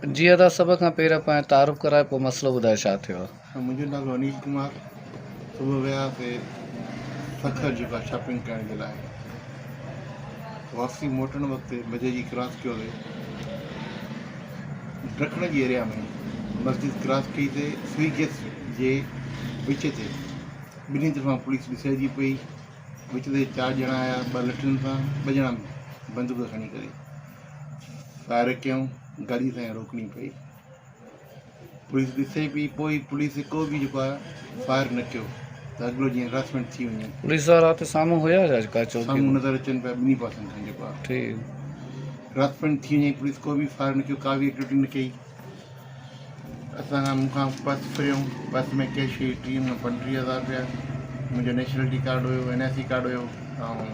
جي ادا سڀ کان پهريان پنهنجو تعارف ڪرائي پوء مسئلو ٻڌايو ڇا ٿيو آ. منهنجو نالو انيل ڪمار صبح وياسي سکر جيڪو آ شاپنگ ڪرڻ جي لاء واپسي موٽڻ وقت مجيجي ڪراس ڪيوسي ڊکڻ جي ايريا ۾ مسجد ڪراس ڪئي سي سوئي گيس جي وچ تي ٻنهي طرفان پوليس ڏسائجي پئي وچ تي چار ڄڻا آيا ٻه لٺين سان ٻه ڄڻا بندوق کڻي ڪري فائر ڪيائون گاڏي اسان کي روڪڻي پئي پوليس ڏسي پئي پوء پوليس ڪو به جيڪو آهي فائر نه ڪيو ته اڳلو جيئن هراسمينٽ ٿي وڃي. پوليس وارا اتي سامهون هيا يا ڪا چوڪي سامهون نظر اچن پيا ٻنهي پاسن کان جيڪو آهي ٺيڪ هراسمينٽ ٿي وڃي پوليس ڪو به فائر نه ڪيو ڪا به ايڪٽيوٽي نه ڪئي اسان کان مون کان پرس ڦريائون پرس ۾ ڪيش هئي 30 کان 35 هزار روپيا منهنجو نيشنلٽي ڪارڊ هيو اين آء سي ڪارڊ هيو ۽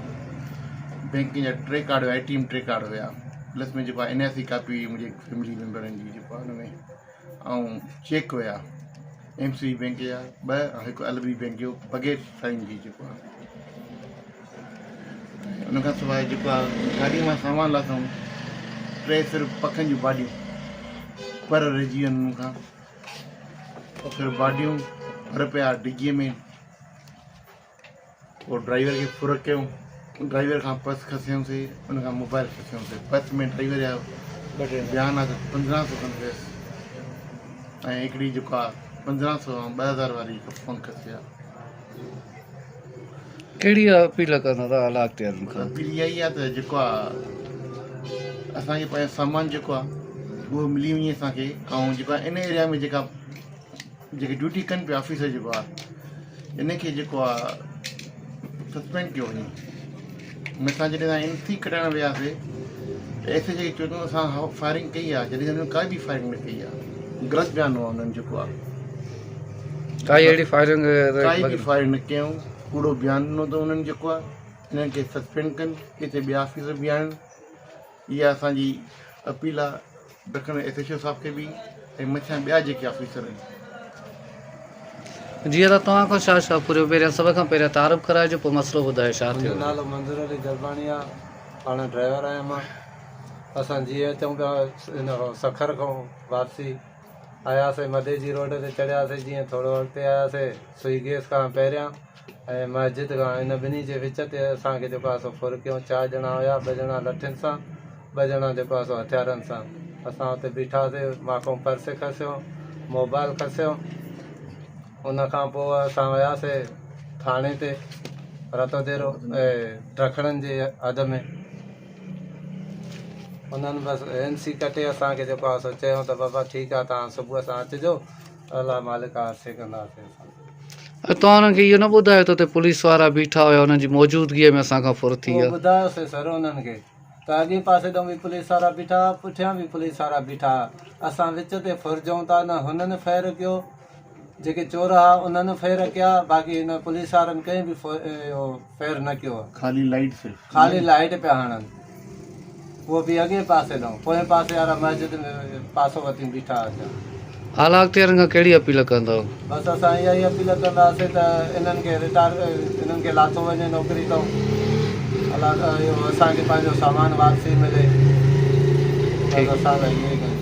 بينڪ جا ٽي ڪارڊ هيا اي ٽي ايم ٽي ڪارڊ هيا پلس ۾ جيڪو اين آء سي ڪاپي هئي منهنجي فيملي ميمبرن جي جيڪو آهي ان ۾ ۽ چيڪ هيا ايم سي بينڪ جا ٻه ۽ هڪ ايل بي بينڪ جو بغير سائن جي جيڪو آهي ان کان سواء جيڪو آهي گاڏي مان سامان لاٿائون ٽي صرف پکن جون باڊيون پر رهجي ويا انهن کان صرف باڊيون پر پيا ڊگي ۾ پوء ڊرائيور کي ڦر ڪيون ڊرائيور کان پرس کسيونسي ان کان موبائل کسيونسي پرس ۾ ڊرائيور جا بيان آ ته 1500 کن ويس ۽ هڪڙي جيڪو آ 1500 ۽ 2000 واري هڪ فون کسي آ. ڪهڙي اپيل ڪندا ته اعليٰ اختيارين کان؟ اپيل اها ئي آ ته جيڪو آ اسان کي پنهنجو سامان جيڪو آ اهو ملي وڃي اسان کي ۽ جيڪو آ ان ايريا ۾ جيڪا جيڪي ڊيوٽي ڪن پيا آفيسر جيڪو آ ان کي جيڪو آ سسپينڊ ڪيو وڃي اسان جڏهن اسان اين سي ڪڍائڻ وياسي ته ايس ايچ کي چيو اٿئون اسان فائرنگ ڪئي آ جڏهن انهن ڪائي به فائرنگ نه ڪئي آ غلط بيان هو انهن جيڪو آ ڪائي اهڙي فائرنگ ڪائي به فائرنگ نه ڪيائون ڪوڙو بيان ڏنو اٿئون انهن جيڪو آ انهن کي سسپينڊ ڪن ڪٿي ٻيا آفيسر به آهن اها اسان جي اپيل آ ڊکڻ ايس ايڇ او صاحب کي به ۽ مٿيان ٻيا جيڪي آفيسر آهن. جي ادا توهان کان ڇا ڇا پوريو پهريان سڀ کان پهريان تعارف ڪرائجو پوء مسئلو ٻڌايو ڇا ٿيو. منهنجو نالو منظور علي جلباڻي آ پاڻ ڊرائيور آهيان مان اسان جيئن اچون پيا ان سکر کان واپسي آياسي مديجي روڊ تي چڙهياسي جيئن ٿورو اڳتي آياسي سوئي گيس کان پهريان ۽ مسجد کان ان ٻنهي جي وچ تي اسان کي جيڪو آهي سو ڦر ڪيون چار ڄڻا هيا ٻه ڄڻا لٺين سان ٻه ڄڻا جيڪو آهي سو هٿيارن سان اسان اتي بيٺاسي مان کان پرس کسيو موبائل کسيو ان کان پوء اسان وياسي ٿاڻي تي رتوديرو ڊکڻن جي حد ۾ انهن بس اين سي ڪٽي اسان کي جيڪو آهي سو چيو ته بابا ٺيڪ آهي توهان صبح سان اچجو الله مالڪ آهي سي ڪنداسين اسان. ۽ توهان انهن کي اهو نه ٻڌايو ته اتي پوليس وارا بيٺا هيا انهن جي موجودگيء ۾ اسان کان ڦر ٿي اهو ٻڌايوسين سر انهن کي ته اڳئين پاسي ڏانهن به پوليس وارا بيٺا هئا پٺيان به پوليس وارا بيٺا هئا اسان وچ تي ڦرجون ٿا نه هنن فير ڪيو جيڪي چور هئا انهن فير ڪيا باقي هن پوليس وارن ڪنهن به اهو فير نه ڪيو. خالي لائيٽ صرف. خالي لائيٽ پيا هڻن اهو به اڳئين پاسي ڏانهن پوئين پاسي وارا مسجد ۾ پاسو وتيون بيٺا هئا ڇا. اعليٰ اختيارين کان ڪهڙي اپيل ڪندؤ؟ بس اسان اها ئي اپيل ڪنداسين ته انهن کي رٽائر انهن کي لاٿو وڃي نوڪري تان اهو اسان کي پنهنجو سامان واپسي ملي بس اسان لاء اهو ئي.